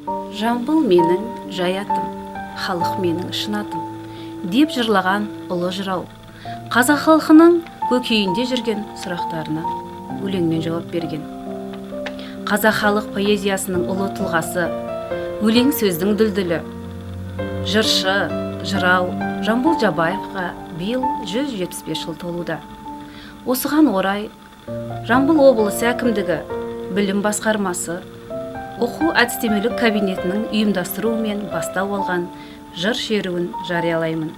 Жамбыл менің жай атым, халық менің шын атым деп жырлаған ұлы жырау қазақ халқының көкейінде жүрген сұрақтарына өлеңмен жауап берген. Қазақ халық поэзиясының ұлы тұлғасы, өлең сөздің дүлдүлі, жыршы, жырау Жамбыл Жабаевқа биыл 175 жыл толуда. Осыған орай Жамбыл облысы әкімдігі, білім басқармасы, оқу әдістемелік кабинетінің ұйымдастыруымен бастау алған жыр шеруін жариялаймын.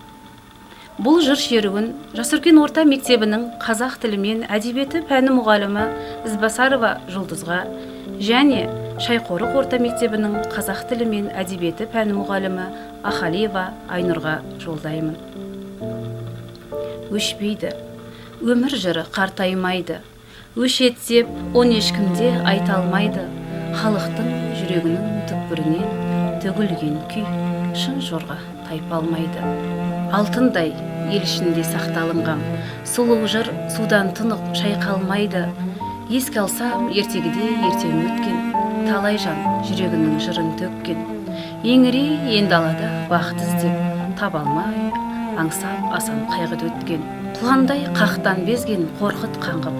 Бұл жыр шеруін Жасөркен орта мектебінің қазақ тілі мен әдебиеті пәні мұғалімі Ізбасарова Жұлдызға және Шайқорық орта мектебінің қазақ тілі мен әдебиеті пәні мұғалімі Ахалиева Айнұрға жолдаймын. Өшпейді, өмір жыры қартаймайды, өшеді деп оны ешкім де айта алмайды. Халықтың жүрегінің түкпірінен төгілген күй шын жорға тайпалмайды. Алтындай ел ішінде сақталынған сұлу жыр судан тұнық шайқалмайды. Еске алсам ертегіде ертең өткен, талай жан жүрегінің жырын төккен. Еңірей ен далада бақыт іздеп, таба алмай аңсап асан қайғыда өткен. Құландай қақтан безген Қорқыт қаңғып,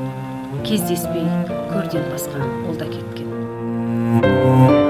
кездеспей көрден басқа ол да кеткен.